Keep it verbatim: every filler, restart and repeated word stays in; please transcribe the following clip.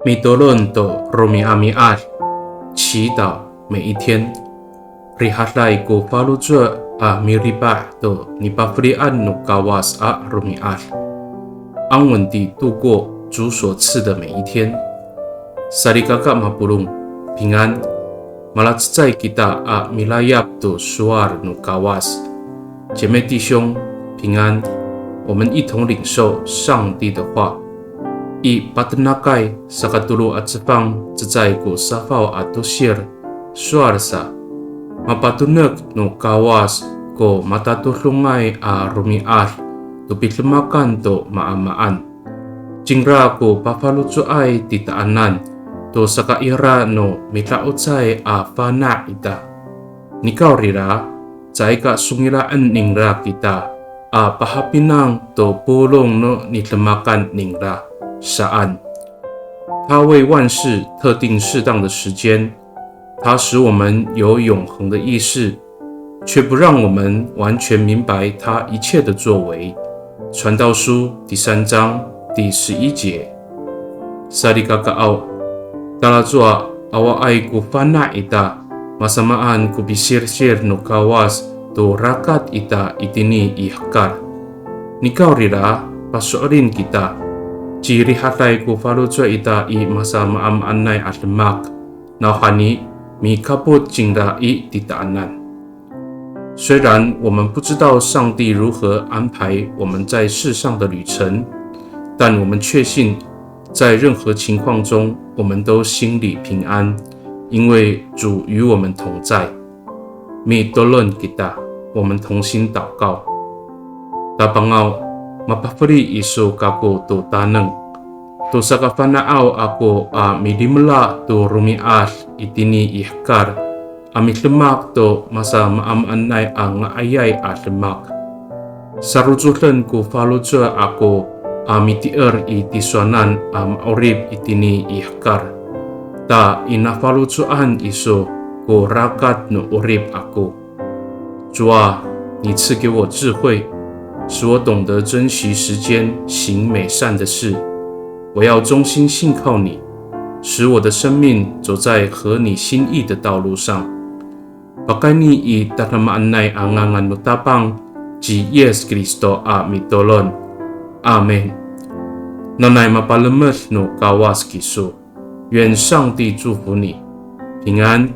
Mitolon to romi'ami'ad, 祈祷每一天。Rihaday ko faloco' a miripah to nipafelian no Kawas a romi'ad. 安稳地度过主所赐的每一天。Salikaka mapolong, 平安。Malacecay kita a milayap to sowal no Kawas. 姐妹弟兄，平安。我们一同领受上帝的话。I Patenakay sakatolo a cefang cecay ko safaw a tosir, sowal sa, mapatonek no Kawas ko matatodongay a romi'ad to pidemakan to maamaan. Cingra ko pafaloco'ay titaanan to sakaira no mida'ocay a fana' ita. Nikawrira, caay ka songila'en ningra kita a pahapinang to polong no nidemakan ningra, saan. 他为万事特定适当的时间，他使我们有永恒的意识，却不让我们完全明白他一切的作为。传道书第三章第十一节。Salikakaaw, talacowa awaay ko fana' ita, masamaan ko pisilsil no Kawas to rakat ita itini i hekal. Nikawrira, paso'elin kita, cirihaday ko faloco' ita i masamaamaanay a demak, nawhani mikapot cingra i titaanan. 虽然我们不知道上帝如何安排我们在世上的旅程，但我们确信，在任何情况中，我们都心里平安，因为主与我们同在。Mitolon kita, 我们同心祷告。Tapangaw, mapafeli iso kako to taneng, to sakafana'aw ako a midimela to romi'ad itini i hekal, a midemak to masamaamaanay a nga'ayay a demak. Sarocoden ko faloco' ako a mitier i tisowanan a ma'orip itini i hekal, ta i nafaloco'an iso ko rakat no 'orip ako. 主啊，你赐给我智慧，使我懂得珍惜时间，行美善的事。我要忠心信靠你，使我的生命走在合你心意的道路上。Pakayni i tadamaanay a ngangan no Tapang ci Yis Kristo a mitolon. Amin. Nanay mapalemed no Kawas kiso. 愿上帝祝福你，平安。